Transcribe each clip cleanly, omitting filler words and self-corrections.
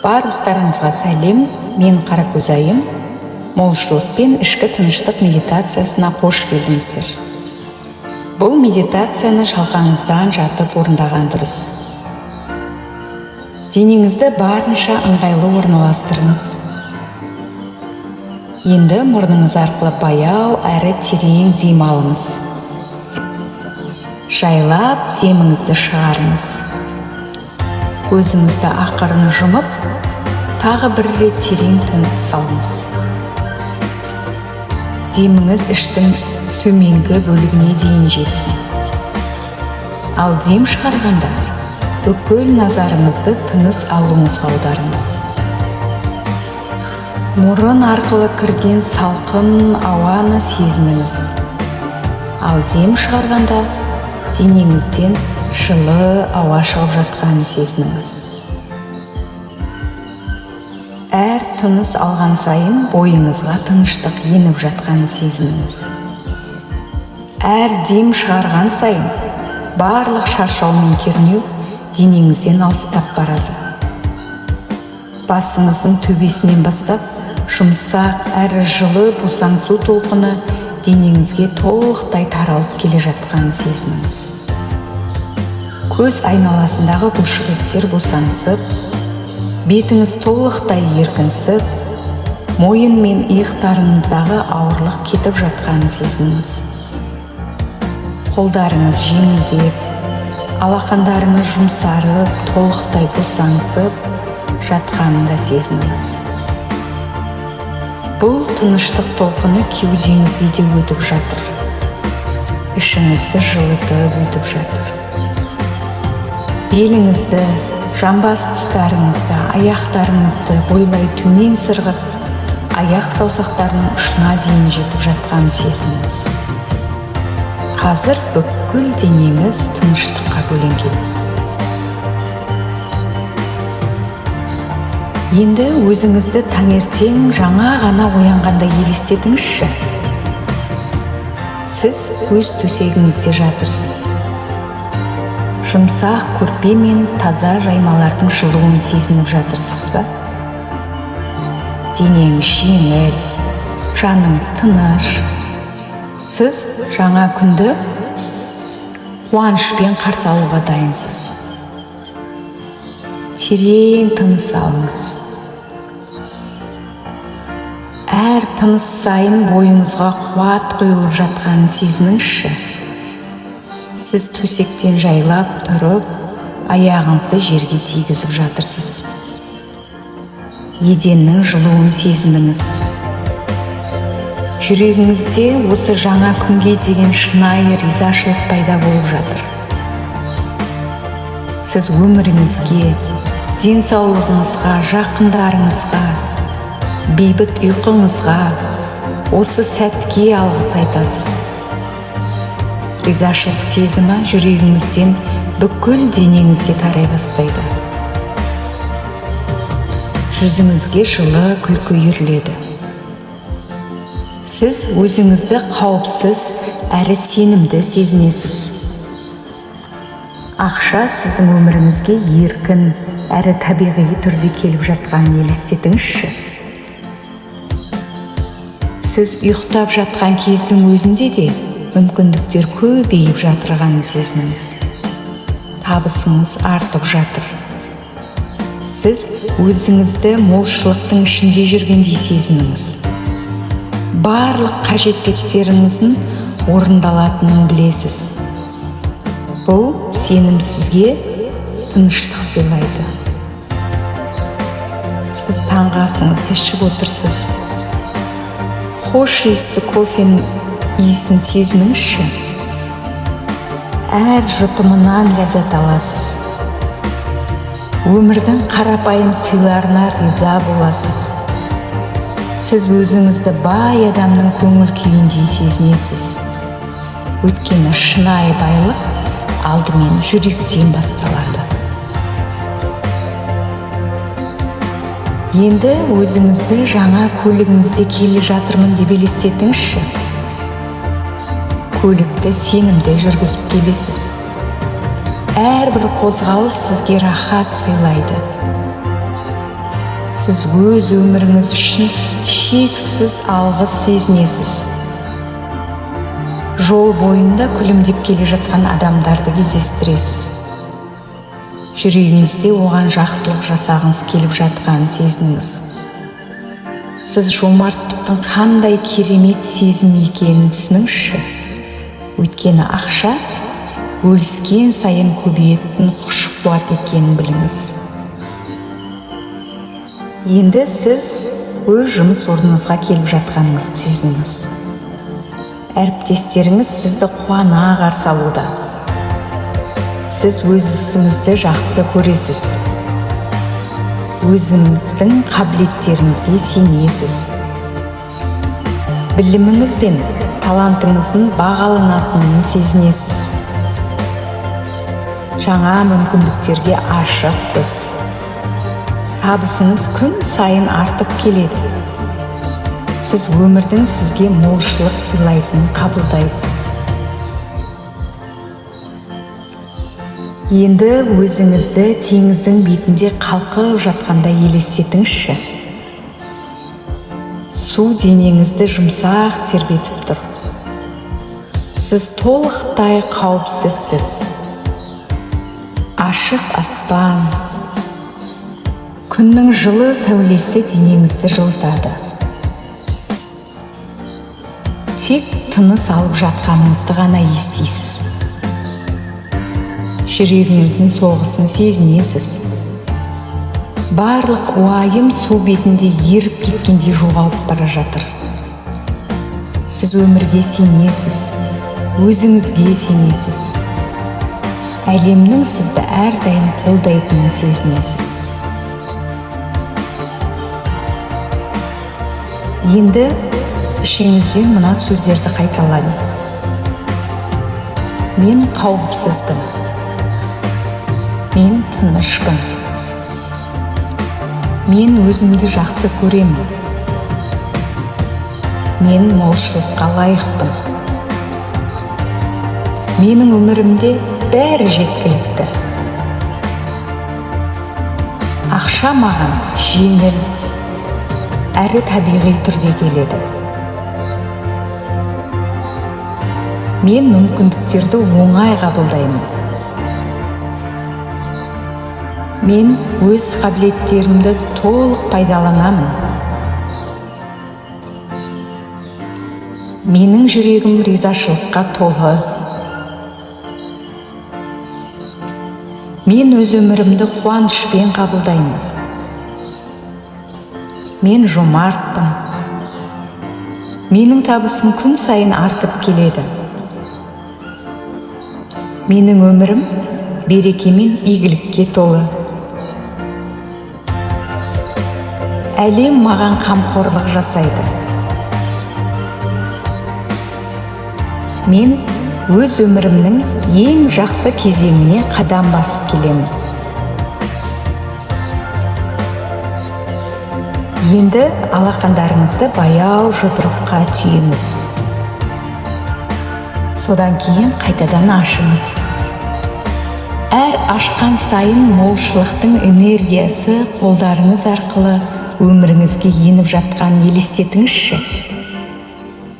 Барлықтарыңызға сәлем, мен Қаракөз Айым. Молшылық пен ішкі тыныштық медитациясына қош келдіңіздер. Бұл медитацияны шалқаңыздан жатып орындаған дұрыс. Денеңізді барынша ыңғайлы орналастырыңыз. Енді мұрныңыз арқылы баяу әрі терең дем алыңыз. Жайлап деміңізді шығарыңыз. Көзіңізді ақырын жұмып, тағы бір рет терең тыныс алыңыз. Деміңіз іштің төменгі бөлігіне дейін жетсін. Ал дем шығарғанда бүкіл назарыңызды тыныс алуыңызға аударыңыз. Мұрын арқылы кірген салқын ауаны сезініңіз. Ал дем шығарғанда денеңізден жылы ауа шығып жатқанын сезініңіз. Әр тыныс алған сайын бойыңызға тыныштық еніп жатқанын сезініңіз. Әр дем шығарған сайын барлық шаршау мен кернеу денеңізден алыстап барады. Басыңыздың төбесінен бастап жұмсақ әрі жылы босаңсу толқыны денеңізге толықтай таралып келе жатқанын сезініңіз. Көз айналасындағы бұлшықеттер босаңсып, бетіңіз толықтай еркінсіп, мойын мен иықтарыңыздағы ауырлық кетіп жатқанын сезініңіз. Қолдарыңыз жеңілдеп, алақандарыңыз жұмсарып, толықтай босаңсып жатқанын да сезініңіз. Бұл тыныштық толқыны кеудеңізге де өтіп жатыр. Ішіңізді жылытып өтіп жатыр. Беліңізді, жамбас тұстарыңызды, аяқтарыңызды бойлай төмен сырғып, аяқ саусақтарының ұшына дейін жетіп жатқанын сезініңіз. Қазір бүкіл денеңіз тыныштыққа бөленген. Енді өзіңізді таңертең жаңа ғана оянғандай елестетіңізші. Сіз өз төсегіңізде жатырсыз. Жұмсақ көрпе мен таза жаймалардың жылуын сезініп жатырсыз ба? Денеңіз жеңіл, жаныңыз тыныш. Сіз жаңа күнді қуанышпен қарсы алуға дайынсыз. Терең тыныс алыңыз. Әр тыныс сайын бойыңызға қуат құйылып жатқанын сезініңізші. Сіз төсектен жайлап тұрып, аяғыңызды жерге тигізіп жатырсыз. Еденнің жылуын сезініңіз. Жүрегіңізде осы жаңа күнге деген шынайы ризашылық пайда болып жатыр. Сіз өміріңізге, денсаулығыңызға, жақындарыңызға, бейбіт ұйқыңызға, осы сәтке алғыс айтасыз. Ризашылық сезімі жүрегіңізден бүкіл денеңізге тарай бастайды. Жүзіңізге жылы күлкі үйіріледі. Сіз өзіңізді қауіпсіз әрі сенімді сезінесіз. Ақша сіздің өміріңізге еркін әрі табиғи түрде келіп жатқанын елестетіңізші. Сіз ұйықтап жатқан кездің өзінде де мүмкіндіктер көбейіп жатырғанын сезініңіз. Табысыңыз артып жатыр. Сіз өзіңізді молшылықтың ішінде жүргендей сезініңіз. Барлық қажеттіліктеріңіздің орындалатынын білесіз. Бұл сенім сізге тыныштық сыйлайды. Сіз таңғы асыңызды ішіп отырсыз. Хош иісті кофенің иісін сезініңізші. Әр жұтымынан ләззат аласыз. Өмірдің қарапайым сыйларына риза боласыз. Сіз өзіңізді бай адамның көңіл күйіндей сезінесіз. Өйткені шынайы байлық алдымен жүректен басталады. Енді өзіңізді жаңа көлігіңізде келе жатырмын деп елестетіңізші. Көлікті сенімді жүргізіп келесіз. Әрбір қозғалыс сізге рахат сыйлайды. Сіз өз өміріңіз үшін шексіз алғыс сезінесіз. Жол бойында күлімдеп келе жатқан адамдарды кездестіресіз. Жүрегіңізде оған жақсылық жасағыңыз келіп жатқанын сезініңіз. Сіз жомарттықтың қандай керемет сезім екенін түсініңізші. Өйткені ақша бөліскен сайын көбейетін күш қуат екенін біліңіз. Енді сіз өз жұмыс орныңызға келіп жатқаныңызды сезініңіз. Әріптестеріңіз сізді қуана қарсы алуда. Сіз өз ісіңізді жақсы көресіз. Өзіңіздің қабілеттеріңізге сенесіз. Біліміңіз бен талантыңыздың бағаланатынын сезінесіз. Жаңа мүмкіндіктерге ашықсыз. Табысыңыз күн сайын артып келеді. Сіз өмірдің сізге молшылық сыйлайтынын қабылдайсыз. Енді өзіңізді теңіздің бетінде қалқып жатқандай елестетіңізші. Су денеңізді жұмсақ тербетіп тұр. Сіз толықтай қауіпсізсіз. Ашық аспан, күннің жылы сәулесі денеңізді жылытады. Тек тыныс алып жатқаныңызды ғана естисіз. Жүрегіңіздің соғысын сезінесіз. Барлық уайым су бетінде еріп кеткендей жоғалып бара жатыр. Сіз өмірге сенесіз, өзіңізге сенесіз. Әлемнің сізді әрдайым қолдайтынын сезінесіз. Енді ішіңізден мына сөздерді қайталаңыз. Мен қауіпсізбін. Мен тынышпын. Мен өзімді жақсы көремін. Мен молшылыққа лайықпын. Менің өмірімде бәрі жеткілікті. Ақша маған жеңіл, әрі табиғи түрде келеді. Мен мүмкіндіктерді оңай қабылдаймын. Мен өз қабілеттерімді толық пайдаланамын. Менің жүрегім ризашылыққа толы. Мен өз өмірімді қуанышпен қабылдаймын. Мен жомартпын. Менің табысым күн сайын артып келеді. Менің өмірім береке мен игілікке толы. Әлем маған қамқорлық жасайды. Мен өз өмірімнің ең жақсы кезеңіне қадам басып келемін. Енді алақандарыңызды баяу жұдырыққа түйіңіз. Содан кейін қайтадан ашыңыз. Әр ашқан сайын молшылықтың энергиясы қолдарыңыз арқылы өміріңізге еніп жатқанын елестетіңізші.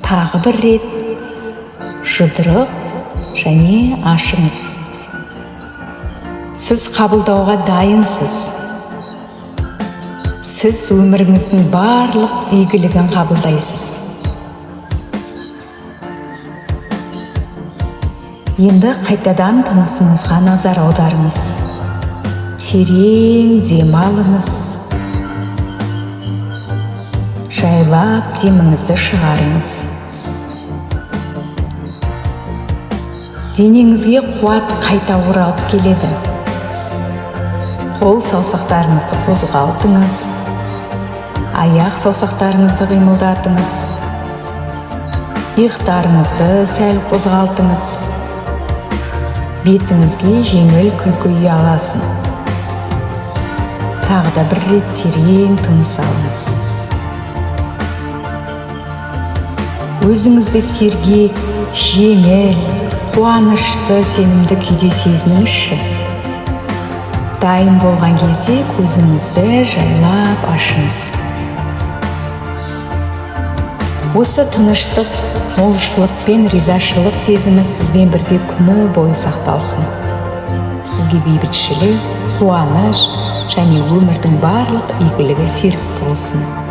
Тағы бір рет жұдырық және ашыңыз. Сіз қабылдауға дайынсыз. Сіз өміріңіздің барлық игілігін қабылдайсыз. Енді қайтадан тынысыңызға назар аударыңыз. Терең дем алыңыз. Жайлап деміңізді шығарыңыз. Денеңізге қуат қайта оралып келеді. Қол саусақтарыңызды қозғалтыңыз. Аяқ саусақтарыңызды қимылдатыңыз. Иықтарыңызды сәл қозғалтыңыз. Бетіңізге жеңіл күлкі ұяласын. Тағы да бір рет терең тыныс алыңыз. Өзіңізді сергек, жеңіл, қуанышты, сенімді күйде сезініңізші. Дайын болған кезде көзіңізді жайлап ашыңыз. Осы тыныштық, молшылық пен ризашылық сезімі сізбен бірге күні бойы сақталсын. Сізге бейбітшілік, қуаныш және өмірдің барлық игілігі серік болсын.